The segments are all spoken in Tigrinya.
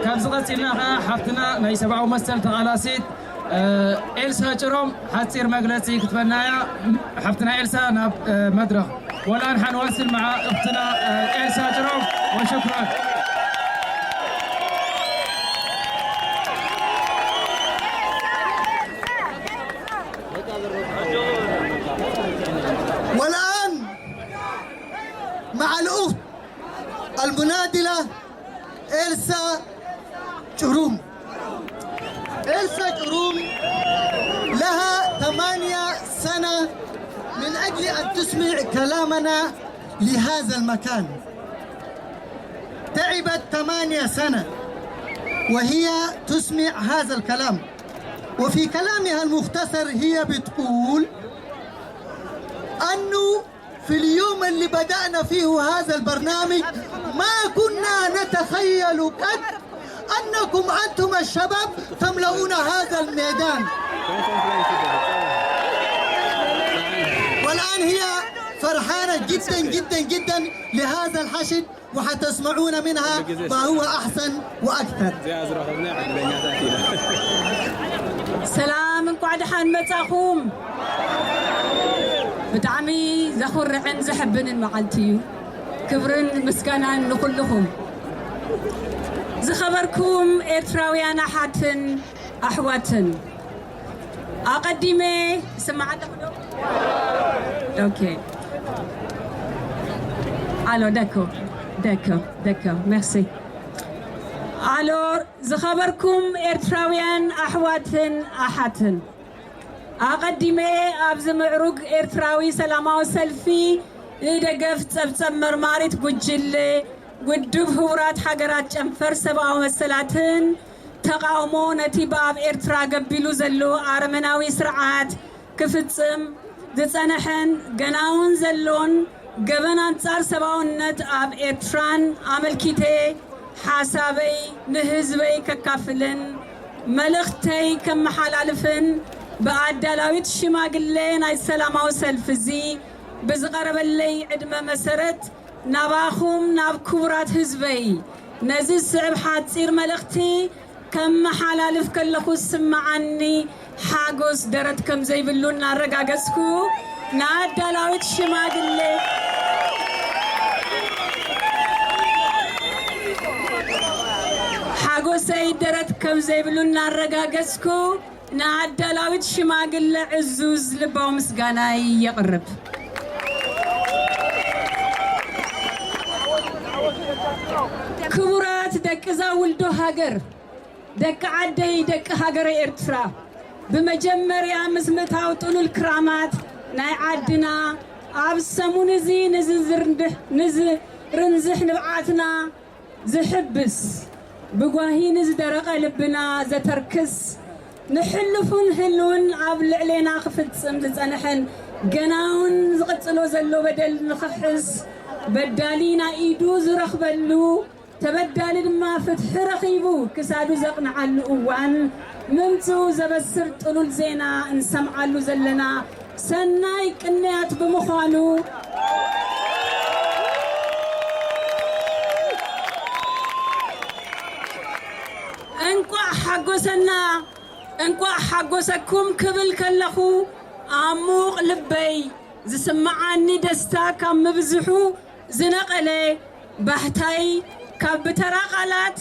ካብዚ ቀጺልና ኸዓ ሓፍትና ናይ ሰብኣዊ መሰል ተቓላሲት፣ እ፣ ኤልሳ ጭሮም ሓጺር መግለጺ ክትበና እያ። ሓፍትና ኤልሳ ናብ፣ እ፣ መድረኽ። ወላን ሓንዋስን መዓ እኽትና፣ እ፣ ኤልሳ ጭሮም። ወሽክራን። والآن مع الأخت المناضلة إلسا جروم. إلسا جروم لها ثمانية سنة من أجل أن تسمع كلامنا لهذا المكان. تعبت ثمانية سنة وهي تسمع هذا الكلام. وفي كلامها المختصر هي بتقول أنه في اليوم اللي بدأنا فيه هذا البرنامج ما كنا نتخيل قط أنكم أنتم الشباب تملؤون هذا الميدان. والآن هي فرحانة جدا جدا جدا لهذا الحشد، وحتسمعون منها ما هو أحسن وأكثر. ሰላም፣ እንኳዕ ደሓን መጻኹም። ብጣዕሚ ዘኹርዕን ዘሕብንን መዓልቲ እዩ። ክብርን ምስጋናን ንኹልኹም። ዝኸበርኩም ኤርትራውያን ኣሓትን ኣሕዋትን፣ ኣቐዲመ ይስማዕ ኣለኹ ዶ? ኦኬ። ኣሎ፣ ደኮ፣ ደኮ፣ ደኮ። መርሲ። ኣሎ፣ ዝኸበርኩም ኤርትራውያን ኣሕዋትን ኣሓትን፣ ኣቐዲመ ኣብዚ ምዕሩግ ኤርትራዊ ሰላማዊ ሰልፊ ንደገፍ ጸብጸብ መርማሪት ጉጅለ ውድብ ህቡራት ሃገራት ጨንፈር ሰብኣዊ መሰላትን ተቓውሞ ነቲ ብኣብ ኤርትራ ገቢሉ ዘሎ ኣረመናዊ ስርዓት ክፍጽም ዝጸንሐን ገናውን ዘሎን ገበን ኣንጻር ሰብኣውነት ኣብ ኤርትራን ኣመልኪተ ሓሳበይ ንህዝበይ ከካፍልን መልእኽተይ ከመሓላልፍን ብኣዳላዊት ሽማግለ ናይ ሰላማዊ ሰልፊ እዚ ብዝቐረበለይ ዕድመ መሰረት ናባኹም ናብ ክቡራት ህዝበይ ነዚ ዝስዕብ ሓጺር መልእኽቲ ከመሓላልፍ ከለኹ ዝስምዓኒ ሓጎስ ደረት ከም ዘይብሉ እናረጋገጽኩ፣ ንኣዳላዊት ሽማግለ ሓጎሰይ ደረት ከም ዘይብሉ እናረጋገጽኩ፣ ንኣዳላዊት ሽማግለ ዕዙዝ ልባዊ ምስጋናይ የቕርብ። ክቡራት ደቂ እዛ ውልዶ ሃገር፣ ደቂ ዓደይ፣ ደቂ ሃገረ ኤርትራ፣ ብመጀመርያ ምስ ምእታው ጥሉል ክራማት ናይ ዓድና፣ ኣብ ሰሙን እዚ ንዝዝርንድሕ-፣ ንዝርንዝሕ ንብዓትና ዝሕብስ፣ ብጓሂ ንዝደረቐ ልብና ዘተርክስ፣ ንሕሉፉን ህልውን ኣብ ልዕሌና ክፍጽም ዝጸንሐን ገናውን ዝቕጽሎ ዘሎ በደል ንኽሕስ፣ በዳሊ ናይ ኢዱ ዝረኽበሉ፣ ተበዳሊ ድማ ፍትሒ ረኺቡ ክሳዱ ዘቕንዓሉ እዋን ምምጽኡ ዘበስር ጥሉል ዜና እንሰምዓሉ ዘለና ሰናይ ቅንያት ብምዃኑ፣ እንቋዕ ሓጎሰና፣ እንቋዕ ሓጎሰኩም ክብል ከለኹ፣ ዓሙቕ ልበይ ዝስምዓኒ ደስታ ካብ ምብዝሑ ዝነቐለ ባህታይ ካብ ብተራ ቃላት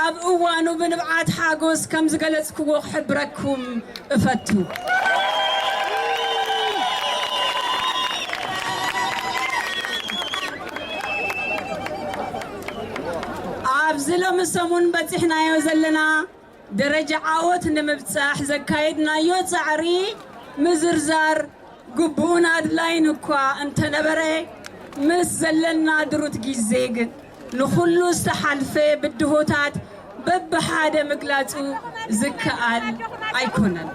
ኣብ እዋኑ ብንብዓት ሓጎስ ከም ዝገለጽክዎ ክሕብረኩም እፈቱ። ኣብዚ ሎሚ ሰሙን በጺሕናዮ ዘለና ደረጃ ዓወት ንምብጻሕ ዘካየድናዮ ጻዕሪ ምዝርዛር ግቡእን ኣድላይን እኳ እንተነበረ፣ ምስ ዘለና ድሩት ግዜ ግን ንኹሉ ዝተሓልፈ ብድሆታት በብሓደ ምግላጹ ዝከኣል ኣይኮነን።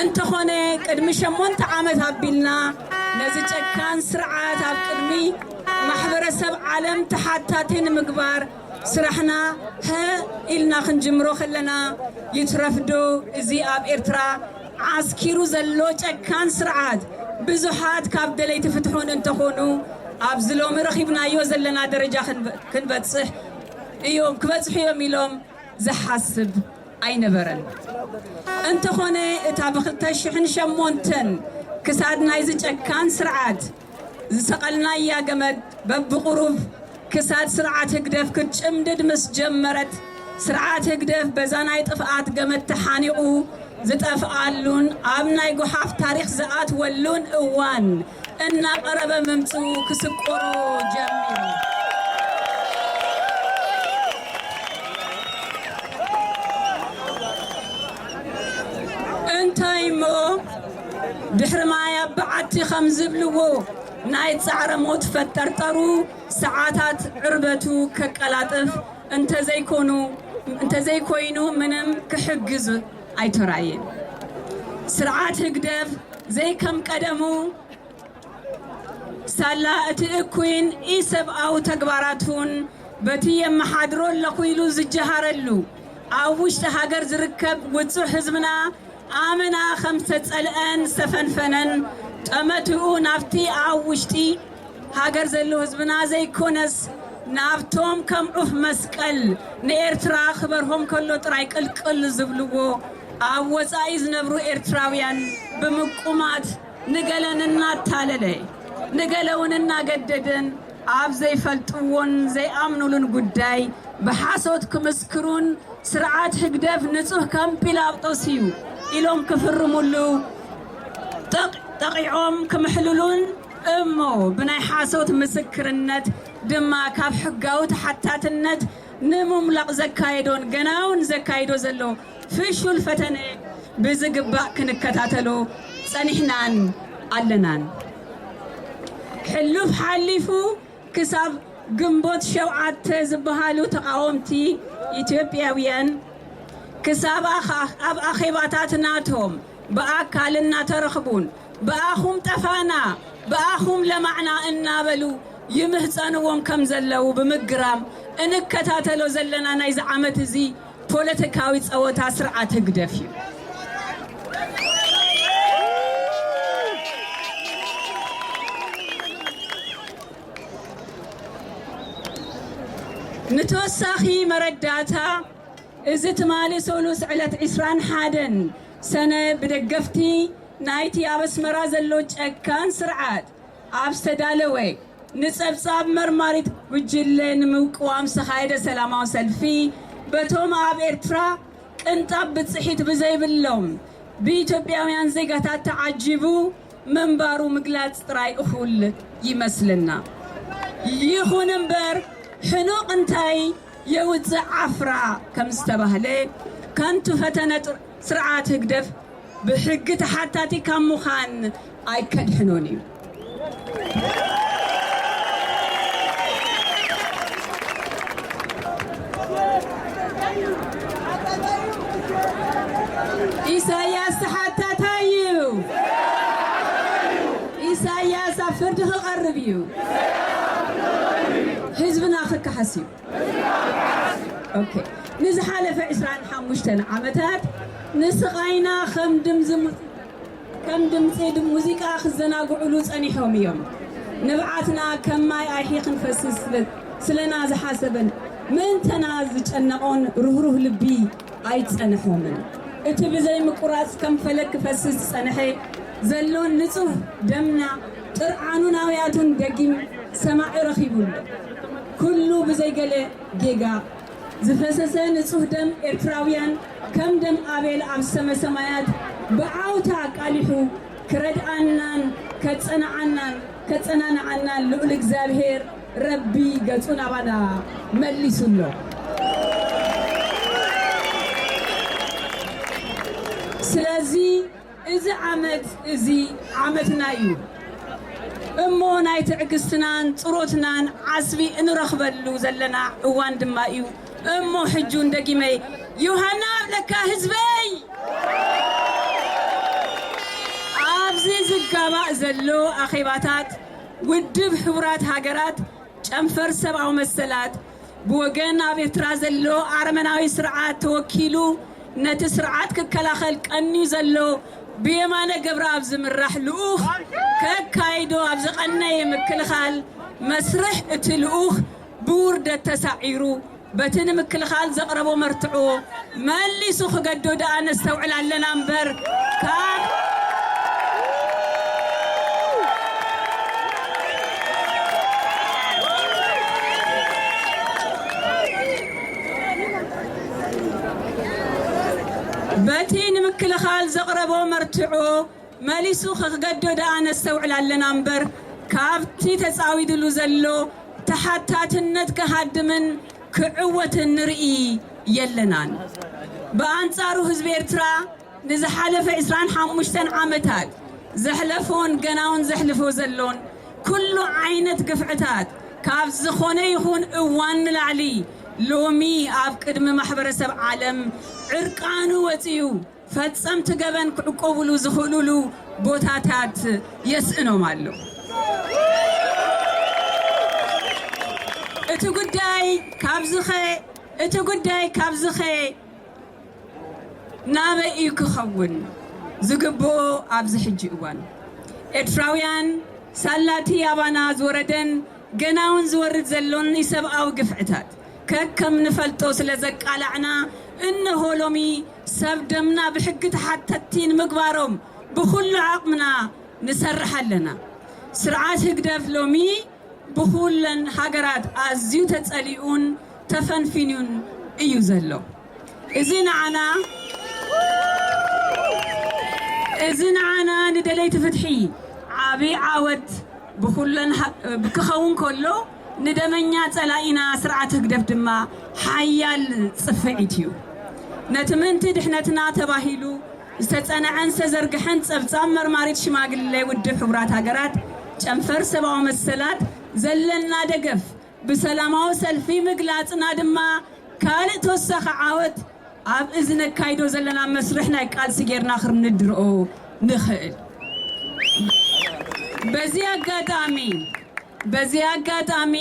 እንተኾነ፣ ቅድሚ ሸሞንተ ዓመት ኣቢልና ነዚ ጨካን ስርዓት ኣብ ቅድሚ ማሕበረሰብ ዓለም ተሓታቲ ንምግባር ስራሕና ሀ ኢልና ክንጅምሮ ከለና፣ ይትረፍዶ እዚ ኣብ ኤርትራ ዓስኪሩ ዘሎ ጨካን ስርዓት ብዙሓት ካብ ደለይቲ ፍትሑ እንተኾኑ ኣብዚ ሎሚ ረኺብናዮ ዘለና ደረጃ ክንበ-፣ ክንበጽሕ እዮም፣ ክበጽሑ እዮም ኢሎም ዝሓስብ ኣይነበረን። እንተኾነ፣ እታ ብ ክልተ ሽሕን ሸሞንተን ክሳድ ናይዚ ጨካን ስርዓት ዝሰቐልናያ ገመድ በብቑሩብ ክሳድ ስርዓት ህግደፍ ክትጭምድድ ምስ ጀመረት፣ ስርዓት ህግደፍ በዛ ናይ ጥፍኣት ገመድ ተሓኒቑ ዝጠፍኣሉን ኣብ ናይ ጓሓፍ ታሪኽ ዝኣትወሉን እዋን እናቐረበ ምምጽኡ ክስቆሮ ጀሚሩ። እንታይ እሞ፣ ድሕሪ ማይ ኣብ በዓቲ ከም ዝብልዎ፣ ናይ ጻዕረ ሞት ፈጠርጠሩ ሰዓታት ዕርበቱ ከቀላጥፍ እንተዘይኮኑ፣ እንተዘይኮይኑ ምንም ክሕግዝ ኣይተራእየን። ስርዓት ህግደፍ ዘይከም ቀደሙ ሳላ እቲ እኩይን ኢሰብኣዊ ተግባራቱን በቲ የመሓድሮ ኣለኹ ኢሉ ዝጀሃረሉ ኣብ ውሽጢ ሃገር ዝርከብ ውጹዕ ህዝብና ኣመና ከም ዝተጸልአን ዝተፈንፈነን፣ ጠመትኡ ናብቲ ኣብ ውሽጢ ሃገር ዘለዉ ህዝብና ዘይኮነስ፣ ናብቶም ከም ዑፍ መስቀል ንኤርትራ ክበርሆም ከሎ ጥራይ ቅልቅል ዝብልዎ፣ ኣብ ወጻኢ ዝነብሩ ኤርትራውያን ብምቁማት ንገለን እናታለለ፣ ንገለ እውን እናገደደን፣ ኣብ ዘይፈልጥዎን ዘይኣምኑሉን ጉዳይ ብሓሶት ክምስክሩን፣ ስርዓት ህግደፍ ንጹህ ከም ጲላጦስ እዩ ኢሎም ክፍርሙሉ ጠቕ-፣ ጠቒዖም ክምሕልሉን እሞ ብናይ ሓሶት ምስክርነት ድማ ካብ ሕጋዊ ተሓታትነት ንምምላቕ ዘካየዶን ገና እውን ዘካይዶ ዘሎ ፍሹል ፈተነ ብዝግባእ ክንከታተሎ ጸኒሕናን ኣለናን። ሕሉፍ ሓሊፉ ክሳብ ግንቦት ሸውዓተ ዝበሃሉ ተቓወምቲ ኢትዮጵያውያን ክሳብ ኣኻ-፣ ኣብ ኣኼባታት ናቶም ብኣካል እናተረኽቡን ብኣኹም ጠፋና፣ ብኣኹም ለማዕና እናበሉ ይምህጸንዎም ከም ዘለዉ ብምግራም፣ እንከታተሎ ዘለና ናይዚ ዓመት እዚ ፖለቲካዊ ጸወታ ስርዓት ህግደፍ እዩ። ንተወሳኺ መረዳእታ፣ እዚ ትማሊ ሰሉስ ዕለት ዕስራን ሓደን ሰነ ብደገፍቲ ናይቲ ኣብ ኣስመራ ዘሎ ጨካን ስርዓት ኣብ ዝተዳለወ ንጸብጻብ መርማሪት ጉጅለ ንምቅዋም ዝተኻየደ ሰላማዊ ሰልፊ፣ በቶም ኣብ ኤርትራ ቅንጣብ ብጽሒት ብዘይብሎም ብኢትዮጵያውያን ዜጋታት ተዓጂቡ ምንባሩ ምግላጽ ጥራይ እኹል ይመስለና። ይኹን እምበር፣ ሕኑቕ እንታይ የውጽእ ዓፍራ ከም ዝተባህለ፣ ከንቱ ፈተነ ጥር-፣ ስርዓት ህግደፍ ብሕጊ ተሓታቲ ካብ ምዃን ኣይከድሕኖን እዩ። ኢሳያስ ተሓታታይ እዩ። ኢሳያስ ኣብ ፍርዲ ክቐርብ እዩ። ህዝብና ክከሓስ እዩ። ኦኬ። ንዝሓለፈ ዕስራን ሓሙሽተን ዓመታት ንስቓይና ከም ድምዚ ሙዚ-፣ ከም ድምጺ ድም-፣ ሙዚቃ ክዘናግዑሉ ጸኒሖም እዮም። ንብዓትና ከም ማይ ኣይሒ ክንፈስስ ስለ-፣ ስለና ዝሓሰበን ምእንተና ዝጨነቖን ርህሩህ ልቢ ኣይጸንሖምን። እቲ ብዘይ ምቁራጽ ከም ፈለግ ክፈስስ ዝጸንሐ ዘሎን ንጹህ ደምና ጥርዓኑን ኣውያቱን ደጊም ሰማዒ ረኺቡ ኣሎ። ኩሉ ብዘይ ገለ ጌጋ ዝፈሰሰ ንጹህ ደም ኤርትራውያን ከም ደም ኣቤል ኣብ ሰመ ሰማያት ብዓውታ ኣቃሊሑ ክረድኣናን ከጸናዓናን ከጸናንዓናን ልዑል እግዚኣብሔር ረቢ ገጹ ናባና መሊሱ ኣሎ። ስለዚ እዚ ዓመት እዚ ዓመትና እዩ እሞ ናይ ትዕግስትናን ጽሮትናን ዓስቢ እንረኽበሉ ዘለና እዋን ድማ እዩ እሞ ሕጁን ደጊመ ዮሃና ኣብለካ ህዝበይ ኣብዚ ዝጋባእ ዘሎ ኣኼባታት ውድብ ሕቡራት ሃገራት ጨንፈር ሰብኣዊ መሰላት ብወገን ኣብ ኤርትራ ዘሎ ኣረመናዊ ስርዓት ተወኪሉ ነቲ ስርዓት ክከላኸል ቀንዩ ዘሎ ብየማነ ገብረኣብ ዝምራሕ ልኡኽ ከካይዶ ኣብ ዝቐነየ ምክልኻል መስርሕ እቲ ልኡኽ ብውርደት ተሳዒሩ በቲ ንምክልኻል ዘቕረቦ መርትዖ መሊሱ ክገዶ ደኣ ነስተውዕል ኣለና እምበር፣ ካብ በቲ ንምክልኻል ዘቕረቦ መርትዖ መሊሱ ክገዶ ደኣ ነስተውዕል ኣለና እምበር፣ ካብቲ ተጻዊድሉ ዘሎ ተሓታትነት ክሃድምን ክዕወትን ንርኢ የለናን። ብኣንጻሩ ህዝቢ ኤርትራ ንዝሓለፈ ዕስራን ሓሙሽተን ዓመታት ዘሕለፎን ገናውን ዘሕልፎ ዘሎን ኩሉ ዓይነት ግፍዕታት ካብ ዝኾነ ይኹን እዋን ንላዕሊ ሎሚ ኣብ ቅድሚ ማሕበረሰብ ዓለም ዕርቃኑ ወጺኡ ፈጸምቲ ገበን ክዕቆብሉ ዝኽእሉሉ ቦታታት የስእኖም ኣሎ። እቲ ጉዳይ ካብዝኸ እቲ ጉዳይ ካብዝኸ ናበይ እዩ ክኸውን ዝግብኦ? ኣብዚ ሕጂ እዋን ኤርትራውያን ሳላቲ ኣባና ዝወረደን ገና እውን ዝወርድ ዘሎን ኢሰብኣዊ ግፍዕታት ከከም ንፈልጦ ስለ ዘቃላዕና፣ እነሆ ሎሚ ሰብ ደምና ብሕጊ ተሓተትቲ ንምግባሮም ብኹሉ ዓቕምና ንሰርሕ ኣለና። ስርዓት ህግደፍ ሎሚ ብኹለን ሃገራት ኣዝዩ ተጸሊኡን ተፈንፊኑን እዩ ዘሎ። እዚ ንዓና እዚ ንዓና ንደለይቲ ፍትሒ ዓቢ ዓወት ብኹለን ሃ- ክኸውን ከሎ፣ ንደመኛ ጸላኢና ስርዓት ህግደፍ ድማ ሓያል ጽፍዒት እዩ። ነቲ ምእንቲ ድሕነትና ተባሂሉ ዝተጸንዐን ዝተዘርግሐን ጸብጻብ መርማሪት ሽማግለ ውድብ ሕቡራት ሃገራት ጨንፈር ሰብኣዊ መሰላት ዘለና ደገፍ ብሰላማዊ ሰልፊ ምግላጽና ድማ ካልእ ተወሳኺ ዓወት ኣብ እዚ ነካይዶ ዘለና መስርሕ ናይ ቃልሲ ጌርና ክንድርኦ ንኽእል። በዚ ኣጋጣሚ በዚ ኣጋጣሚ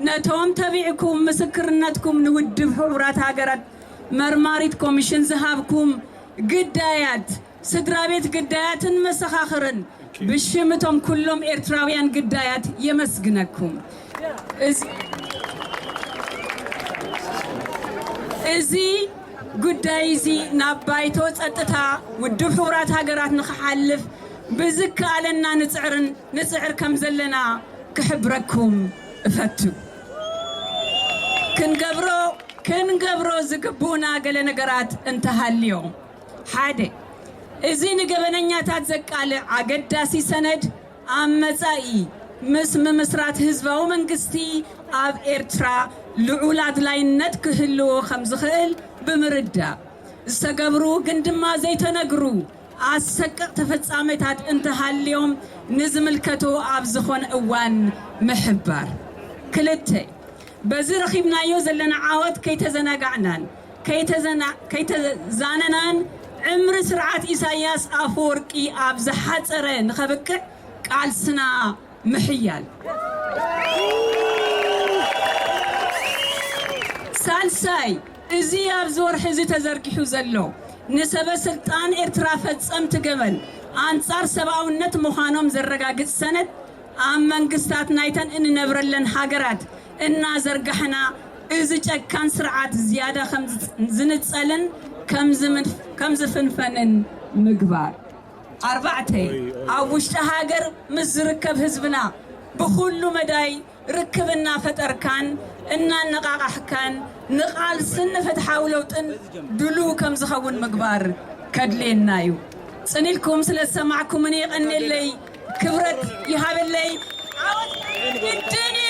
ነቶም ተቢዕኩም ምስክርነትኩም ንውድብ ሕቡራት ሃገራት መርማሪት ኮሚሽን ዝሃብኩም ግዳያት፣ ስድራ ቤት ግዳያትን መሰኻኽርን ብሽም እቶም ኩሎም ኤርትራውያን ግዳያት የመስግነኩም። እዚ እዚ ጉዳይ እዚ ናብ ባይቶ ጸጥታ ውድብ ሕቡራት ሃገራት ንኽሓልፍ ብዝከኣለና ንጽዕርን ንጽዕር ከም ዘለና ክሕብረኩም እፈቱ። ክንገብሮ ክንገብሮ ዝግብኡና ገለ ነገራት እንተሃልዮ፣ ሓደ፣ እዚ ንገበነኛታት ዘቃልዕ ኣገዳሲ ሰነድ ኣብ መጻኢ ምስ ምምስራት ህዝባዊ መንግስቲ ኣብ ኤርትራ ልዑል ኣድላይነት ክህልዎ ከም ዝኽእል ብምርዳእ፣ ዝተገብሩ ግን ድማ ዘይተነግሩ ኣሰቀቕቲ ፍጻሜታት እንተሃልዮም ንዝምልከቶ ኣብ ዝኾነ እዋን ምሕባር። ክልተ፣ በዚ ረኺብናዮ ዘለና ዓወት ከይተዘናጋዕናን ከይተዘና- ከይተዛነናን ዕምሪ ስርዓት ኢሳያስ ኣፈወርቂ ኣብ ዝሓጸረ ንኸብቅዕ ቃልስና ምሕያል። ሳልሳይ፣ እዚ ኣብዚ ወርሒ እዚ ተዘርጊሑ ዘሎ ንሰበ ስልጣን ኤርትራ ፈጸምቲ ገበን ኣንጻር ሰብኣውነት ምዃኖም ዘረጋግጽ ሰነድ ኣብ መንግስታት ናይተን እንነብረለን ሃገራት እናዘርጋሕና፣ እዚ ጨካን ስርዓት ዝያዳ ከም ዝጽ- ዝንጸልን ከም ዝምንፍ- ከም ዝፍንፈንን ምግባር። ኣርባዕተ፣ ኣብ ውሽጢ ሃገር ምስ ዝርከብ ህዝብና ብኹሉ መዳይ ርክብ እናፈጠርካን እናነቓቓሕካን ንቓልስን ንፍትሓዊ ለውጥን ድሉው ከም ዝኸውን ምግባር ከድልየና እዩ። ጽን ኢልኩም ስለ ዝሰማዕኩምኒ የቐንየለይ፣ ክብረት ይሃበለይ። ዓወት ግድን እዩ!